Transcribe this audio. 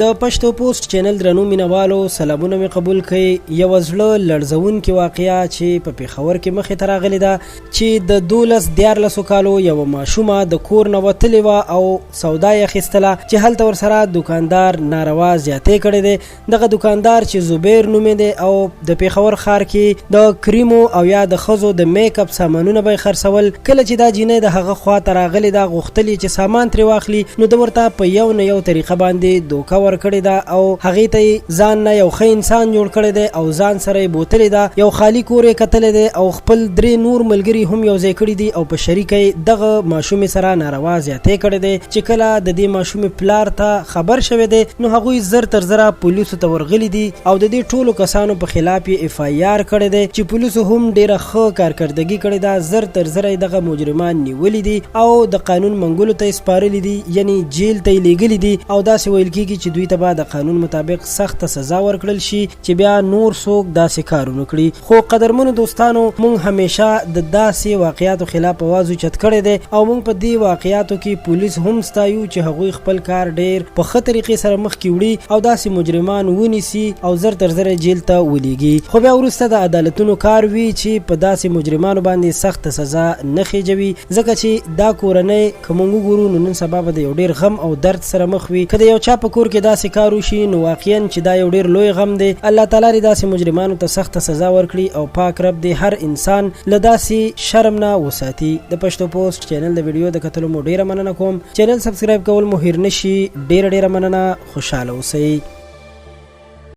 د پښتو پوسټ چینل درنو مینوالو سلامونه مې قبول کړئ. یوه زړه لړزونکې واقعه چې په پېښور کې مخې ته راغلې ده چې د 12 13 کالو یوه ماشومه د کور نه وتلې وه او سودا یې اخیستله چې هلته ورسره دوکاندار ناروا زیاتی کړی دی. دغه دوکاندار چې زبیر نومې دی او د پېښور ښار کې د کریمو او یا د ښځو د میک اپ سامانونه به یې خرڅول، کله چې دا جینۍ د هغه خوا ته راغلې ده غوښتل یې چې سامان ترې واخلي نو ده ورته په یو نه یو طریقه باندې دوکه ورکړې ده او هغې ته یې ځان نه یو ښه انسان جوړ کړی دی او ځان سره یې بوتلې ده. یو خالي کور یې کتلی دی او خپل درې نور ملګري هم یو ځای کړي دي او په شریکه یې دغه ماشومې سره ناروا زیاتی کړی دی چې کله د دې ماشومې پلار ته خبر شوی دی نو هغوی زر تر زره پولیسو ته ورغلي دي او د دې ټولو کسانو په خلاف یې اف آی آر کړی دی چې پولیسو هم ډیره ښه کارکردګي کړې ده، زر تر زره یې دغه مجرمان نیولي دي او د قانون منګولو ته یې سپارلي دي، یعنی جیل ته یې لیږلي دي او داسې ویل کیږي چې دوی ته به د قانون مطابق سخته سزا ورکړل شي چې بیا نور څوک داسې کار ونه کړي. خو قدرمنو دوستانو، مونږ همیشه د داسې واقعاتو خلاف اواز اوچت کړی دی او مونږ په دې واقعاتو کې پولیس هم ستایو چې هغوی خپل کار ډیر په ښه طریقې سره مخکې وړي او داسې مجرمان ونیسي او زر تر زره جیل ته ولیږي، خو بیا وروسته د عدالتونو کار وي چې په داسې مجرمانو باندې سخته سزا نه خیژوي، ځکه چې دا کورنۍ که مونږ وګورو نو نن سبا به د یو ډیر غم او درد سره مخ وي. که د یو چا په کور کې داسې کار وشي نو واقعا چې دا یو ډیر لوی غم دی. الله تعالی دې داسې مجرمانو ته سخته سزا ورکړي او پاک رب دې هر انسان له داسې شرم نه وساتي. د پښتو پوسټ چینل د ویډیو د کتلو مو ډیره مننه کوم. چینل سبسکرایب کول مو هیر نشي. ډیره ډیره مننه. خوشاله اوسئ.